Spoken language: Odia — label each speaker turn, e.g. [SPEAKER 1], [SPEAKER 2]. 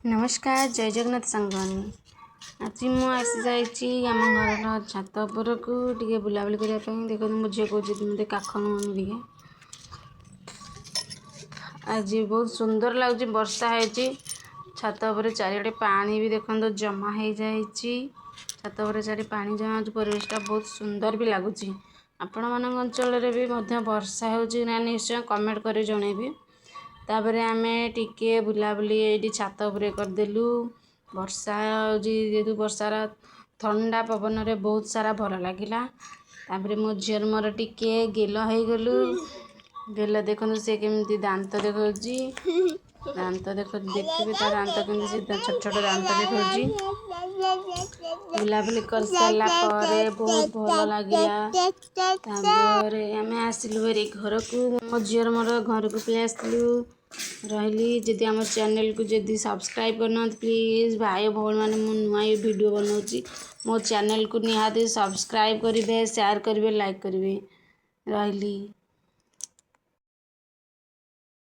[SPEAKER 1] ନମସ୍କାର, ଜୟ ଜଗନ୍ନାଥ ସାଙ୍ଗମାନେ। ଆଜି ମୁଁ ଆସିଯାଇଛି ଆମ ଘରର ଛାତ ଉପରକୁ ଟିକେ ବୁଲାବୁଲି କରିବା ପାଇଁ। ଦେଖନ୍ତୁ, ମୋ ଝିଅ କହୁଛି ମୋତେ କାଖ ମମି ଟିକେ। ଆଜି ବହୁତ ସୁନ୍ଦର ଲାଗୁଛି, ବର୍ଷା ହେଇଛି। ଛାତ ଉପରେ ଚାରିଆଡ଼େ ପାଣି ବି ଦେଖନ୍ତୁ ଜମା ହେଇଯାଇଛି। ଛାତ ଉପରେ ଚାରି ପାଣି ଜମା ହେଉଛି, ପରିବେଶଟା ବହୁତ ସୁନ୍ଦର ବି ଲାଗୁଛି। ଆପଣମାନଙ୍କ ଅଞ୍ଚଳରେ ବି ମଧ୍ୟ ବର୍ଷା ହେଉଛି ନା, ନିଶ୍ଚୟ କମେଣ୍ଟ କରି ଜଣେଇବେ। ତାପରେ ଆମେ ଟିକେ ବୁଲାବୁଲି ଏଇଠି ଛାତ ଉପରେ କରିଦେଲୁ। ବର୍ଷା ହେଉଛି ଯେହେତୁ, ବର୍ଷାର ଥଣ୍ଡା ପବନରେ ବହୁତ ସାରା ଭଲ ଲାଗିଲା। ତାପରେ ମୋ ଝିଅର ମୋର ଟିକେ ଗେଲ ହେଇଗଲୁ। ଗେଲ, ଦେଖନ୍ତୁ ସେ କେମିତି ଦାନ୍ତ ଦେଖାଉଛି। ଦାନ୍ତ ଦେଖ, ଦେଖିବେ ତା ଦାନ୍ତ କେମିତି, ସେ ଛୋଟ ଛୋଟ ଦାନ୍ତ ଦେଖାଉଛି। ବୁଲାବୁଲି କରିସାରିଲା ପରେ ବହୁତ ଭଲ ଲାଗିଲା। ତାପରେ ଆମେ ଆସିଲୁ ଭାରି ଘରକୁ। ମୋ ଝିଅର ମୋର ଘରକୁ ପଳେଇ ଆସିଲୁ। ରହିଲି। ଯଦି ଆମ ଚ୍ୟାନେଲକୁ ଯଦି ସବସ୍କ୍ରାଇବ୍ କରିନାହାନ୍ତି, ପ୍ଲିଜ୍ ଭାଇ ଭଉଣୀମାନେ, ମୁଁ ନୂଆ ଭିଡ଼ିଓ ବନାଉଛି, ମୋ ଚ୍ୟାନେଲକୁ ନିହାତି ସବସ୍କ୍ରାଇବ୍ କରିବେ, ସେୟାର କରିବେ, ଲାଇକ୍ କରିବେ। ରହିଲି।